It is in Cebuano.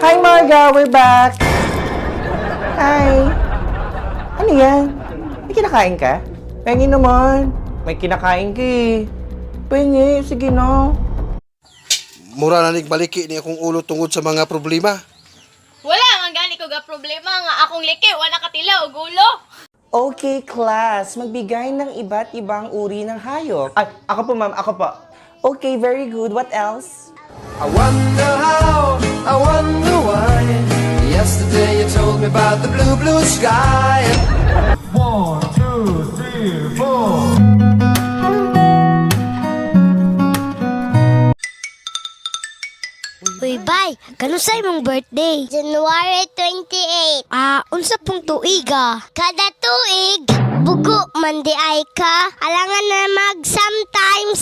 Hi, Marga! We're back! Hi! Ano yan? May kinakain ka? Pengi naman. May kinakain ka eh. Pengi, sige na. Mura na nig baliki ni akong ulo tungod sa mga problema. Wala man gani ko ga problema nga akong liki wala katila og ulo. Okay, class. Magbigay ng iba't ibang uri ng hayop. Ay, ako po, ma'am. Ako po. Okay, very good. What else? I wonder how, I wonder why. Yesterday you told me about the blue, blue sky. One, two, three, four. Uy, bay, kanusay mong birthday? January 28. Ah, unsa pong tuig ah? Kada tuig, bugo man di ay ka. Alangan na mag sometimes.